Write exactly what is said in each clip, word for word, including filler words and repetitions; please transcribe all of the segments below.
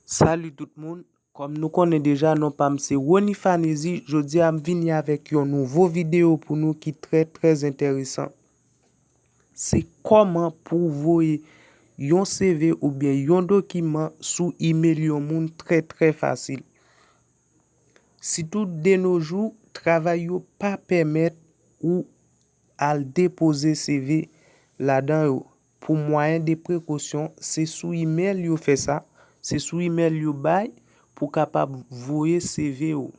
Salut tout moun. Kòm nou konnen deja, non pa m se Rony Fanezi. Jodi a m vini avèk yon nouvo videyo pou nou ki trè, trè enteresan. Se kòman pou w voye yon C V oubyen yon dokiman sou imèl yon moun trè, trè fasil. Sitou de nos jours, travay yo pa pèmèt ou al depoze C V ladan yo. Pou mwayen de prekosyon, se sou imèl yo fè sa, se sou imèl yo bay pou kapab voye C V ou.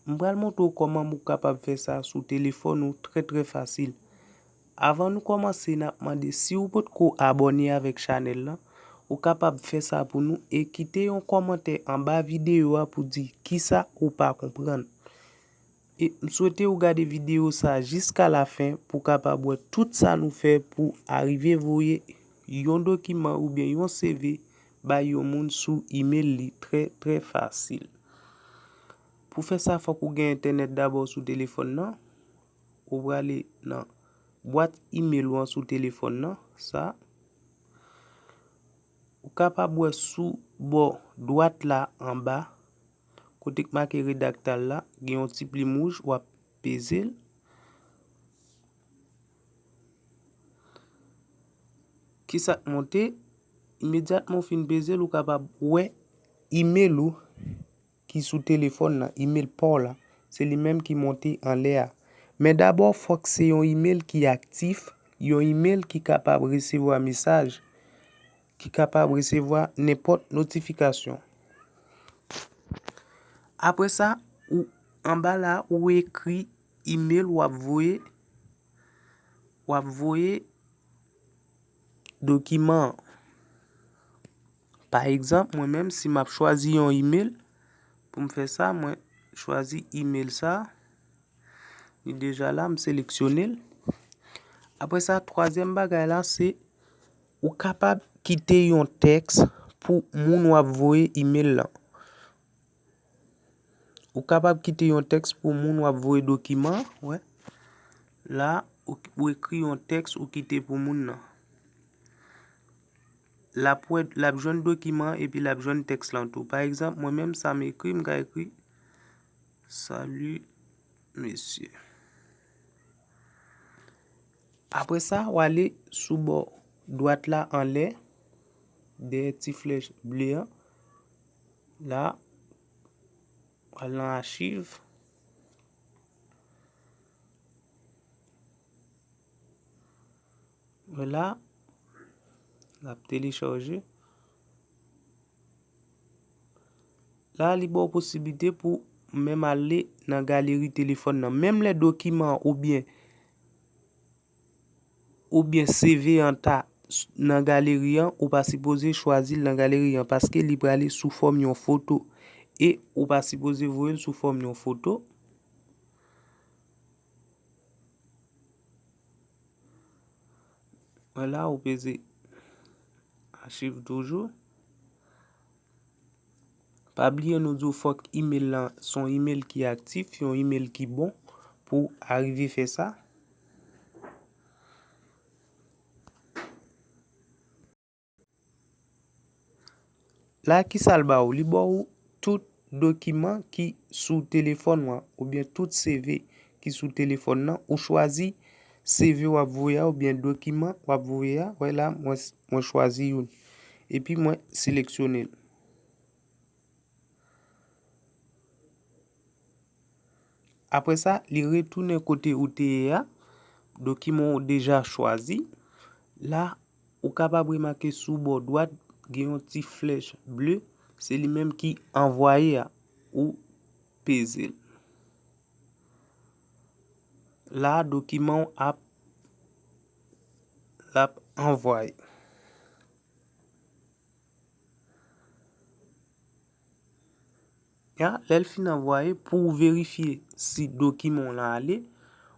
M pral montre w kòman ou kapab fè sa sou telefòn ou trè, trè fasil. Avan nou kòmanse, n ap mande si w potko abòne avèk chanèl lan, ou kapab fè sa pou nou e kite yon kòmantè anba videyo a pou di kisa ou pa konprann. E m swete w gade videyo sa jiska lafen pou w kapab wè tout sa nou fè pou arive voye yon dokiman oubyen yon C V bay yon moun sou imèl li trè, trè fasil. Pou fè sa, fòk ou gen entènèt dabò sou telefòn nan. Ou prale nan bwat imèl ou an sou telefòn nan, sa. Ou kapab wè sou bò dwat la anba, kote k make redaktal la, gen yon ti plim wouj, w ap peze l. Kisa k monte? Imedyatman w fin peze l, ou kapab wè imèl ou ki sou telefòn nan, imèl pa w la, se li menm ki monte anlè a. Men dabò, fòk se yon imèl ki aktif, yon imèl ki kapab resevwa mesaj, ki kapab resevwa nenpòt notifikasyon. Apre sa, ou anba la, ou ekri imèl w ap voye, w ap voye dokiman an. Pa egzanp, mwen menm, si m ap chwazi yon imèl, pou m fè sa, mwen chwazi imèl sa. Li deja la, m seleksyone l. Apre sa, twazyèm bagay la, se ou kapab kite yon tèks pou moun w ap voye imèl lan. Ou kapab kite yon tèks pou moun w ap voye dokiman an, wè. La, ou, ou ekri yon tèks ou kite pou moun nan. L ap wè, l ap jwenn dokiman an epi l ap jwenn tèks lan tou. Pa egzanp, mwen menm, sa m ekri, m ka ekri, "Salut, mesye." Apre sa, w ale sou bò dwat la anlè, dèyè ti flèch ble an. La, w al nan achiv. Wè la, l ap telechaje. La, li ba w posiblite pou menm ale nan galeri telefòn nan. Menm lè dokiman an oubyen, oubyen C V an ta s-, nan galeri an, ou pa sipoze chwazi l nan galeri an paske li prale sou fòm yon foto. E ou pa sipoze voye l sou fòm yon foto. Wè la, ou peze achiv toujou. Pa bliye nou di w fòk imèl lan se yon imèl ki aktif, yon imèl ki bon pou w arive fè sa. La, kisa l ba w? Li ba w tout dokiman ki sou telefòn ou an, oubyen tout C V ki sou telefòn nan. Ou chwazi C V w ap voye a, oubyen dokiman w ap voye a. Wè la, mwen, mwen chwazi youn. Epi mwen seleksyone l. Apre sa, li retounen kote ou te ye a. Dokiman w deja chwazi. La, ou kapab remake sou bò dwat, gen yon ti flèch ble. Se li menm ki anvwaye a. Ou peze l. La, dokiman w ap, l ap anvwaye. Ya, lè l fin anvwaye, pou w verifye si dokiman w lan ale,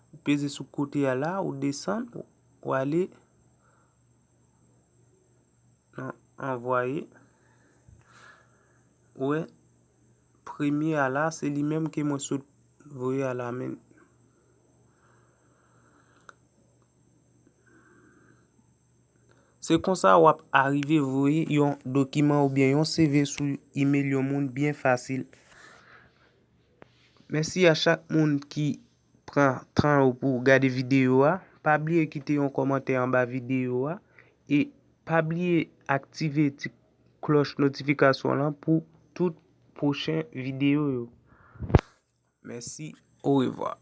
ou peze sou kote a la, ou desann, ou ale nan anvwaye. Ou wè, premye a la, se li menm ke mwen sot voye a la menm. Se konsa w ap arive voye yon dokiman oubyen yon C V sou imèl yon moun byen fasil. Mèsi a chak moun ki pran tan yo pou gade videyo a. Pa bliye kite yon kòmantè anba videyo a e pa bliye aktive ti klòch notifikasyon lan pou tout pwochen videyo yo. Mèsi, orevwa.